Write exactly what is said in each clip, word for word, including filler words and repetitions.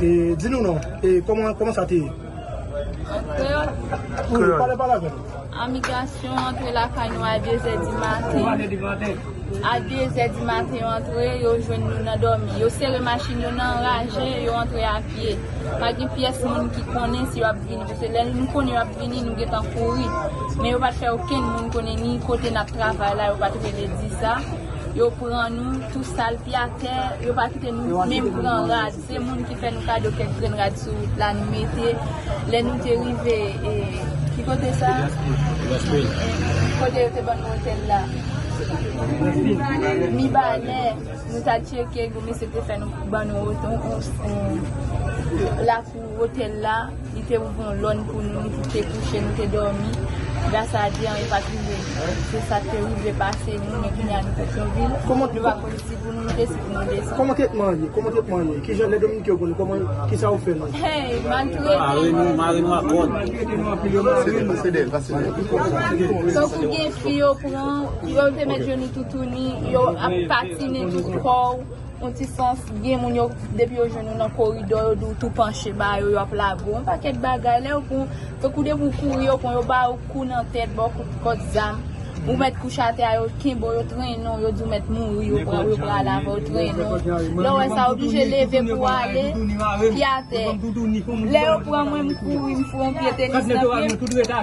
E, di nou non, e, kòman, kòman sa te ye? An kreyòl. Wi, pale, pale avè nou. Amigasyon antre lakay nou a de zè di maten. A de zè di maten, yo antre, yo jwenn nou nan dòmi. Yo sere machin yo nan raje, yo antre a pye. Pa gen pyès moun ki konnen si yo ap vini, paske lè nou konnen yo ap vini, nou gentan kouri. Men yo pa t fè okenn moun konnen ni kote n ap travay la, yo pa t rele di sa. Yo pran nou, tou sal, pye atè, yo pa kite nou menm pran rad. Se moun ki fè nou kado kèk grenn rad sou wout la, nou mete. Lè nou te rive, e, ki kote sa? Kote yo te ban nou otèl la? Mibalè, nou t al tcheke, gwo mesye te fè nou, ban nou oto, on, on, lakou otèl la, li te ouvri yon lòn pou nou, nou tout te kouche, nou te dòmi. Gras a Dye, anyen pa t rive nou. Se sa k te rive pase nou, men kounye a nou Petyonvil. Kòman, nou pa konn si pou nou monte, si pou nou desann. Kòman tretman an ye? Kòman tretman an ye? Kijan lè Dominiken yo pran nou, kòman, kisa yo fè nou? Hey, maltrete nou. Mare nou, mare nou a kòd. Tankou gen fi yo pran, yo te met je nou toutouni, yo ap patinen tout kò w. On ti sans, gen moun yo, depi yo jwenn ou nan koridò, yo di w tou panche ba yo, yo ap lage w. On pakèt bagay, lè yo pran, tankou depi w kouri, yo pran, yo ba ou kou nan tèt, ba w kout kòt zam. Ou mèt kouche atè a, yo kenbe w, yo trennen w, yo di w mèt mouri, yo pran, yo pral avè w, trennen w. Lè w wè sa, oblije leve pou w ale, pye atè. Lè yo pran mwen, m kouri, m foure yon pye tenis nan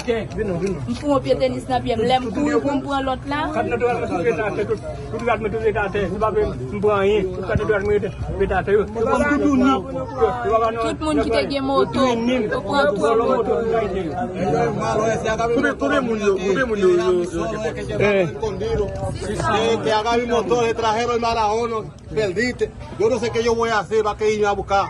pye m. M foure yon pye tenis nan pye m. Lè m kouri pou m pran lòt la. Tout rad mwen tou rete atè. Nou pa vle m pran anyen. Tout rad mwen rete, rete atè yo. Yo pran m toutouni. Tout moun ki te gen moto, yo pran tout moto. Konbyen, konbyen moun yo, konbyen moun yo, yo, yo depote? Eh. Eh, que haga mi motor, extranjero y mala onda, perdiste. Yo no sé que yo voy a hacer, va que ir a buscar.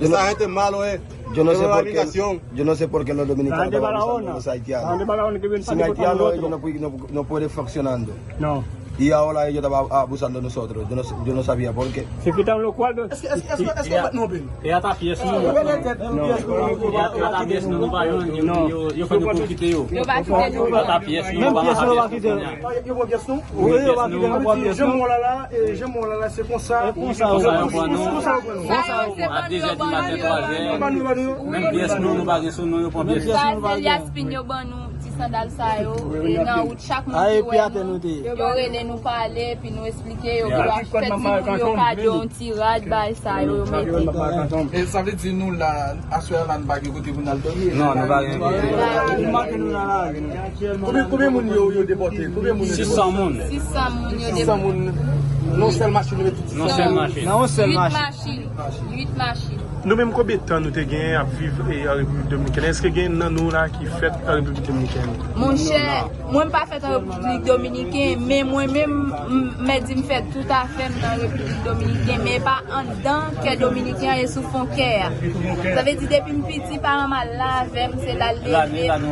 Esa gente malo es. Yo no sé por qué, yo no sé por qué los dominicanos están abusando de los haitianos. Sin haitianos ellos no, pu- no, no pueden funcionando. No. Y ahora ellos estaban abusando de nosotros. Yo no, sé- yo no sabía por qué. Se ki tan lo kual. Èske, èske, èske, èske w mèt nou anpil? E ata pyès nou. Non. E ata pyès nou, nou pa jwenn, yo, yo, yo fè nou pwofite yo. Yo pa kite nou. Ata pyès nou, nou pa kite. Yo pran pyès nou? Wi, yo pa kite nou pran pyès nou. Jan mwen la la, e, jan mwen la la, se konsa. Se konsa yo pran nou. Konsa yo pran nou. Sa yo se ban nou, yo ban nou. Yo ban nou, yo ban nou. Menm pyès nou, nou pa gen sou nou, yo pran pyès nou. Sa se lyaspin yo ban nou, ti sandal sa yo, e nan wout chak moun ki wè nou, yo rele nou pale, epi nou esplike yo, yo fè timoun yo kado, ti rad, bay sa yo, yo mete. E sa vle di nou la, aswè a la, nou pa gen kote pou n al dòmi? Non, nou pa gen kote. Konbyen, konbyen moun yo, yo depòte? Konbyen moun yo depòte? Sis san moun. Sis san moun yo depòte. Sis san moun. Nan yon sèl machin, yo met tout sis san moun. Nan yon sèl machin. Uit machin. Uit machin. Nou menm, konbyen tan nou te genyen ap viv, e, an Repiblik Dominikèn? Èske gen nan nou la ki fèt an Repiblik Dominikèn? Monchè, mwen m pa fèt an Repiblik Dominiken, men mwen menm, m, mèt di m fèt toutafè m nan Repiblik Dominiken, men pa anndan kè dominiken an, e sou fon kè a. Sa vle di, depi m piti, paran m al la avè m, se la l leve m,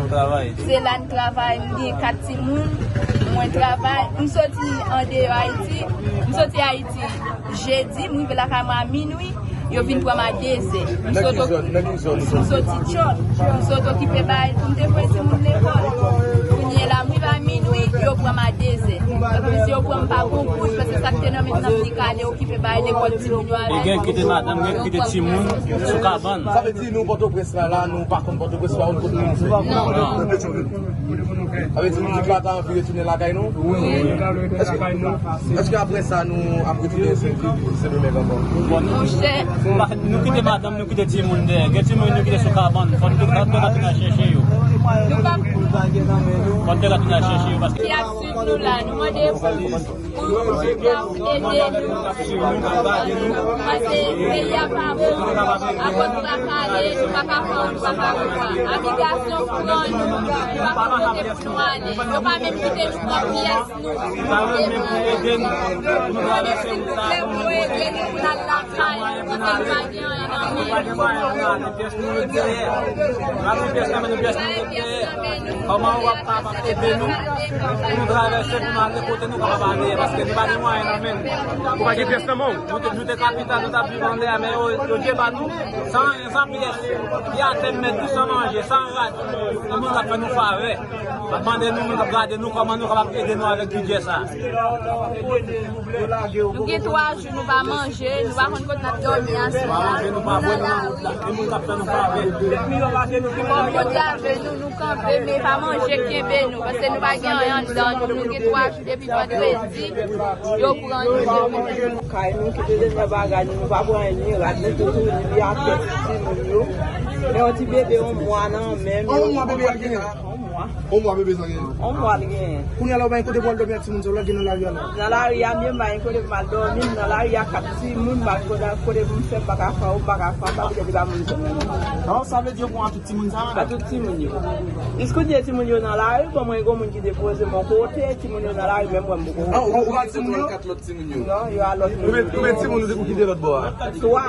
se la n travay, m gen kat timoun, mwen travay, m soti andeyò Ayiti, m soti Ayiti jedi, m rive lakay mwen a minwi. Yo vin pran m a dezè. M sot, m soti Chòt. M sot okipe bagay pou m te voye timoun lekòl. Kounye a la, m rive a minwi, yo pran m a dezè. Tankou si yo pran m pa gon kout, paske sa k te nan men m nan vin kale okipe bagay lekòl timoun yo a la. E gen ki te madanm, gen ki te timoun sou kabann. Sa vle di nou Pòtoprens la, la, nou pa konn Pòtoprens, pa konn kote nou ye. Non. Sa vle di nou tout la ta anvi retounen lakay nou? Wi. Èske, èske apre sa nou ap retounen Sen, Sendomeng ankò? Monchè. Nou kite madanm, nou kite timoun dèyè. Gen timoun nou kite sou kabann. Fò nou te ka tounen al chèche yo. Nou pa. Fò nou te ka tounen al chèche yo, paske ki ap swiv nou la, nou mande pou, pou ede nou. Paske peyi a pa bon. Akoz nou pa ka ale, nou pa ka fè, nou pa ka rewa. Amigasyon pran nou, nou pa konn kote pou nou ale. Yo pa menm kite nou pran pyès nou. Yo pa menm ede nou pou nou travèse wout la. Silvouplè, pou ede nou pou n al lakay nou, paske nou pa gen anyen nan men nou. Nou pa gen mwayen pou n ale, pyès nou ret dèyè. Nou pa gen pyès nan men nou, pyès nou ret dèyè. Kòman w ap kapab ede nou pou nou travèse, pou nou ale kote nou kapab ale, paske nou pa gen mwayen nan men nou. Ou pa gen pyès nan men w? Nou te, nou te kapital, nou t ap viv anlè a, men yo, yo deba nou, san anyen, san pyès. Pye atè, m mèt di, san manje, san rad. Nan moun k ap fè nou favè. Ap mande nou, moun k ap gade nou, kòman nou kapab ede nou avèk bidjè sa. Nou gen twa jou nou pa manje, nou pa konn kote n ap dòmi aswè a. Yo pa vre nan wout la. E moun k ap fè nou pa vre. Moun yo lave nou, nou kanpe, men pa manje kenbe nou, paske nou pa gen anyen anndan nou. Nou gen twa jou depi vandredi, yo pran nou. Kay nou, kite dènye bagay nou, nou pa pran anyen, rad nou toujou li atè, timoun yo. Men yon ti bebe yon mwa nan men nou. Yon mwa bebe a genyen? Yon mwa. On mwa bebe sa genyen. On mwa li genyen. Kounye a la, ou pa gen kote pou al dòmi ak timoun sa yo, lage nan lari a la. Nan lari a, mye m pa gen kote pou m al dòmi, m nan lari a, kat timoun, m pa gen kote, kote pou m fè, m pa ka fè, ou m pa ka fè, m pa poutèt li pa moun sou mwen. Non, sa vle di yo pran tout timoun sa yo? A tout timoun yo. Jiskounye a timoun yo nan lari, bon, mwen gen moun ki depoze m yon kote, timoun yo nan lari, menm mwen m poko. Ou, ou, ou pa timoun yo? Kat lòt timoun yo? Non, yo a lòt moun. Konbyen, konbyen timoun ou te, ou kite lòt bò a? Twa.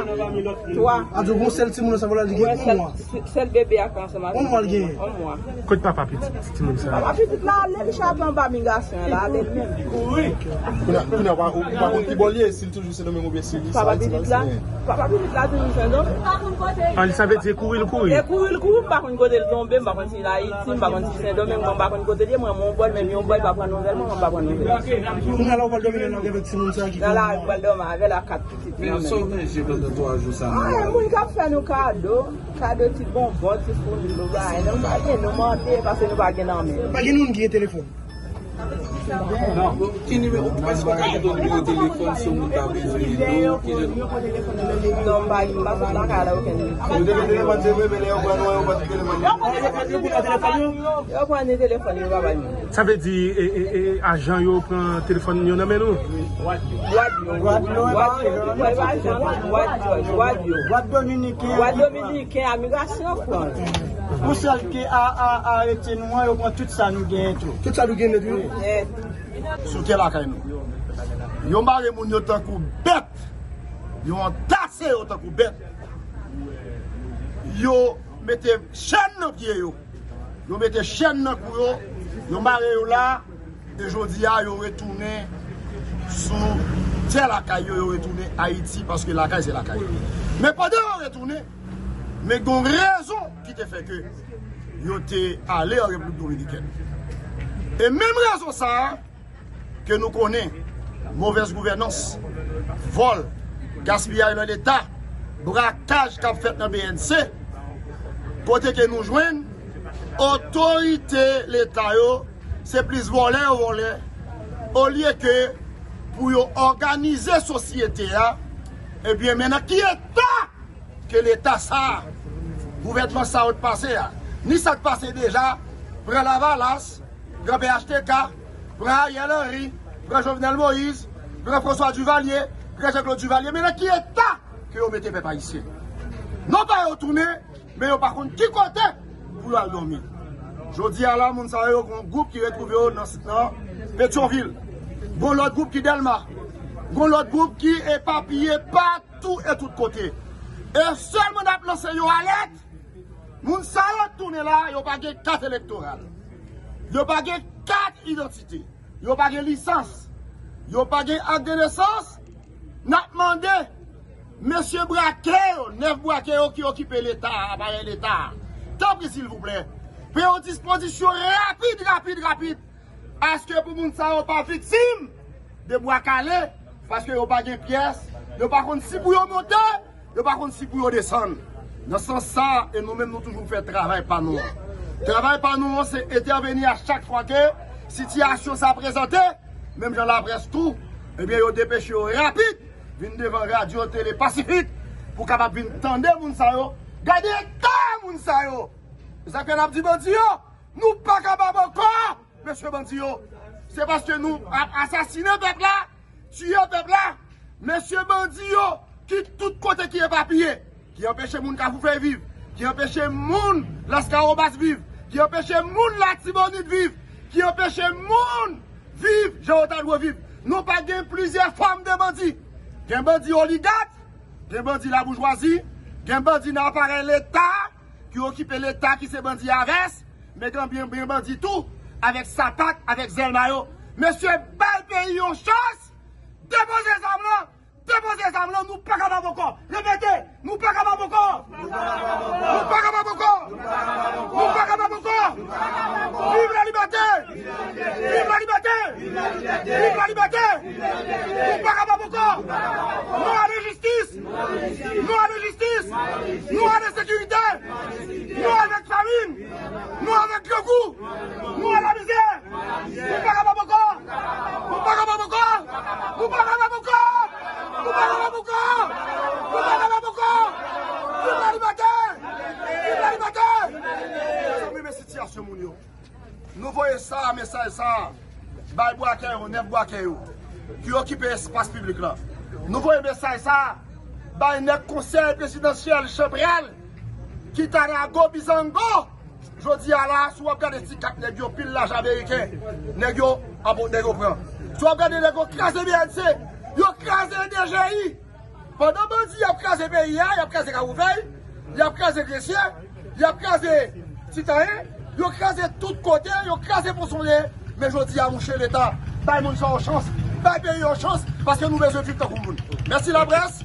Twa. A di yon sèl timoun sa vle di gen on mwa. Sèl bebe a ki ansanm avèk mwen. On mwa l genyen. On mwa. Kot papa pitit timoun sa? Papa pitit la ale, li chape anba migrasyon an, la ale l menm. Kounye a, kounye a, ou pa, ou pa konn ki bò l ye, si l toujou Sendomeng oubyen si li soti Sendomeng. Papa pitit la, papa pitit la toujou Sendomeng. An, sa vle di kouri l kouri? E kouri l kouri, m pa konn kote l tonbe, m pa konn si l Ayiti, m pa konn si Sendomeng, mwen m pa konn kote l ye, mwen, mwen, yon bò, menm yon bò, pa pran nouvèl mwen, mwen pa pran nouvèl. Kounye a la, ou pral dòmi nan lari avèk timoun sa ki... Nan lari, m pral dòmi avè l ak kat pitit mwen menm. Sa w ranje pandan twa jou sa nan lari? Moun k ap fè nou kado. Kado ti bonbon, ti founi, nou bay, nou pa gen, nou mande, paske nou pa gen nan men. Pa gen moun ki gen telefòn. Non, ki nimewo, èske w ka kite yon nimewo telefòn si yon moun ta bezwen ede w, ki jan? Non, m pa, m pa sot lakay la okenn. Yo te gen telefòn, se vre, men lè yo pran nou an, yo pa t gen telefòn. Yo pran telefòn yo? Yo pran ni telefòn yo, pa bay moun. Sa vle di, e, e, e, ajan yo pran telefòn yo nan men nou? Wad yo. Wad yo. Wad yo. Wad yo. Wad yo. Wad yo. Wad yo. Wad Dominiken. Wad Dominiken, a migrasyon pran. Pou sèl ke a, a, arete nou an, yo pran tout sa nou genyen tou. Tout sa nou genyen tou? Nèt. Sou tè lakay nou. Yo mare moun yo tankou bèt. Yo antase yo tankou bèt. Yo mete chèn nan pye yo. Yo mete chèn nan kou yo. Yo mare yo la. E jodi a, yo retounen sou tè lakay yo, yo retounen Ayiti, paske lakay se lakay. Men pandan yo retounen, men gen yon rezon ki te fè ke yo te ale an Repiblik Dominikèn. E menm rezon sa a, ke nou konnen, movèz gouvènans, vòl, gaspiyaj nan Leta, brakaj k ap fèt nan B N C, kote ke nou jwenn otorite Leta yo, se plis vòlè yo vòlè, olye ke pou yo òganize sosyete a, ebyen, men nan ki eta ke Leta sa a, gouvènman sa yo t pase a, ni sa k pase deja, pran Lavalas, pran P H T K, pran Ariel Henry, pran Jovenel Moïse, pran François Duvalier, pran Jean-Claude Duvalier, men nan ki eta ke yo mete pèp ayisyen? Non pa yo tounen, men yo pa konn ki kote pou yo al dòmi. Jodi a la, moun sa yo, gon gwoup ki retwouve yo nan, nan Petyonvil. Gon lòt gwoup ki Dèlma. Gon lòt gwoup ki epapiye patou e tout kote. E sèlman n ap lanse yo alèt, moun sa yo tounen la, yo pa gen kat elektoral. Yo pa gen kat idantite. Yo pa gen lisans. Yo pa gen ak de nesans. N ap mande mesye brake yo, nèf brake yo ki okipe Leta a, aparèy Leta a, tanpri silvouplè, pran yon dispozisyon rapid, rapid, rapid, aske pou moun sa yo pa viktim de bwa kale, paske yo pa gen pyès, yo pa konn si pou yo monte, yo pa konn si pou yo desann. Nan sans sa, e nou menm nou toujou fè travay pa nou an. Travay pa nou an, se entèveni a chak fwa ke sitiyasyon sa prezante, menm jan laprès tou, ebyen yo depeche yo rapid, vin devan radyo, tele Pasifik, pou kapab vin tande moun sa yo. Gade eta moun sa yo! E sa fè n ap di bandi yo, nou pa kapab ankò, mesye bandi yo. Se paske nou ap asasinen pèp la, tiye pèp la, mesye bandi yo ki tout kote ki epapiye, ki anpeche moun Kafou Fèy viv, ki anpeche moun Laskawobas viv, ki anpeche moun Latibonit viv, ki anpeche moun viv jan yo ta dwe viv. Nou pa gen plizyè fòm de bandi. Gen bandi oligak, gen bandi laboujwazi, gen bandi nan aparèy Leta, ki okipe Leta, ki se bandi a vès, men gen byen, byen bandi tou, avèk sapat, avèk zèl mayo. Mesye, bay peyi yon chans, depoze zam lan, depoze zam lan, nou pa kapab ankò. Repete, nou pa kapab ankò. Nou pa kapab ankò. Nou pa kapab ankò. Viv la libète! Viv la libète! Viv la libète! Nou pa kapab ankò. Non a lenjistis! Non a lenjistis! Nou voye sa, mesaj sa, bay bwakè yo, nèg bwakè yo, ki okipe espas piblik la. Nou voye mesaj sa, bay nèg konsèy prezidansyèl Chanpral, ki ta rago bizango. Jodi a la, si w ap gade ti kat nèg yo, pil lajan ameriken, nèg yo, abo, nèg yo pran. Si w ap gade nèg yo kraze B N C, yo kraze D G I. Pandan bandi y ap kraze peyi a, y ap kraze Kawoufèy, y ap kraze Gresye, y ap kraze Titanyen, yo kraze tout kote, yo kraze Ponsonde. Men jodi a, mouche Leta, bay moun sa yon chans, bay peyi yon chans, paske nou bezwen viv tankou moun. Mèsi laprès.